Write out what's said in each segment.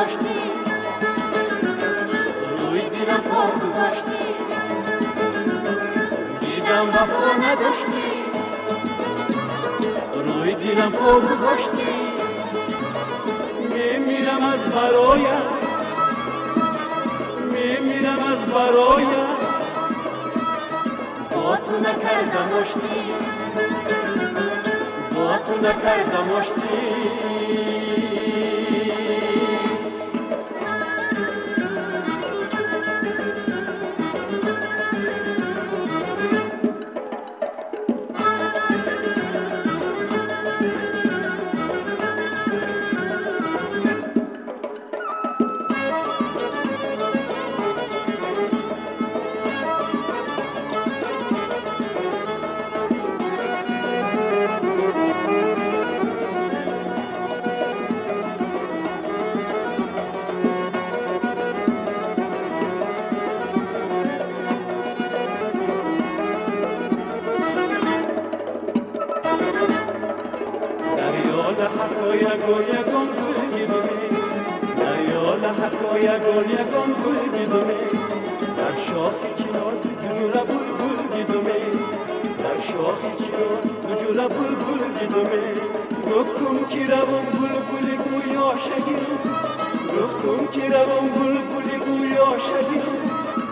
نداشتی، روی دلم پا گذاشتی، دیدم وفا نداشتی، روی دلم پا گذاشتی. میمیرم از برایم، میمیرم از برایم، با تو نکردم آشتی، با تو نکردم آشتی. یگان یگان گل دیدم، در یال حکا یگان یگان گل دیدم، در شاخ چنار دو جوره بلبل دیدم، در شاخ چنار دو جوره بلبل دیدم. گفتم که روم بلبل گویا شگیرم، گفتم که روم بلبل گویا شگیرم،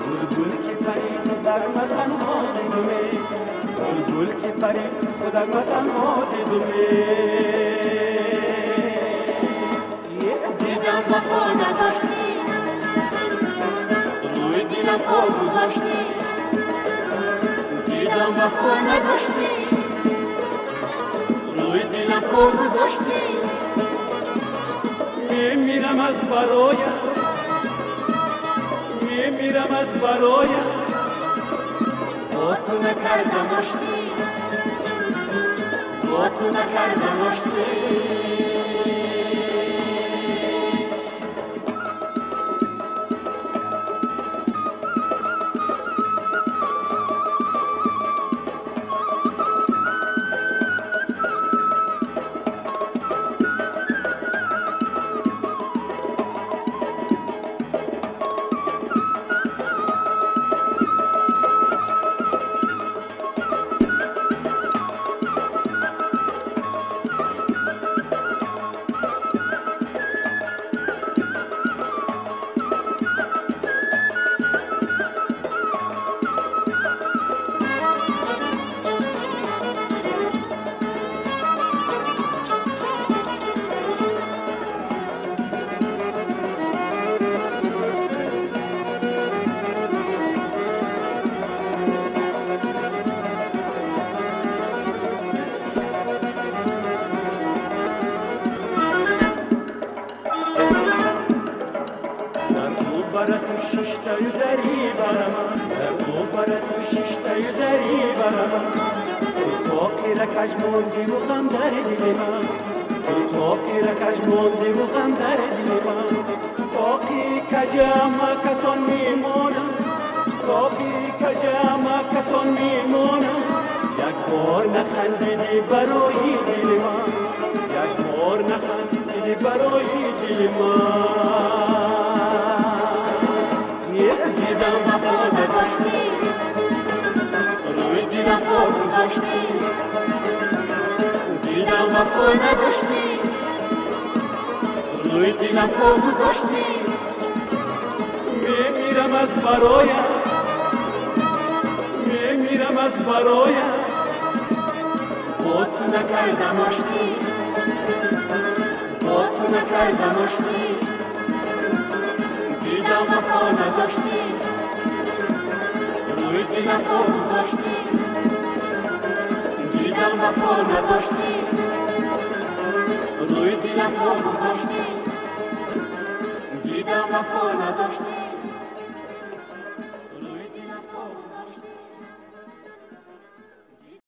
بلبل که پرید و در من تنها دیدم، بلبل که پرید خود در من تنها دیدم. دیدم وفا نداشتی، روی دلم پا گذاشتی، دیدم وفا نداشتی، روی دلم پا گذاشتی. میمیرم از برایم، میمیرم از برایم، با تو نکردم آشتی، با تو نکردم آشتی. دیدم وفا نداشتی، روی دلم پا گذاشتی، دیدم وفا نداشتی، روی دلم پا گذاشتی. میمیرم از برایم، میمیرم از برایم، با تو نکردم آشتی، با تو نکردم آشتی، دیدم وفا نداشتی، روی دلم پا گذاشتی، دیدم وفا نداشتی، روی دلم پا گذاشتی، دیدم وفا نداشتی.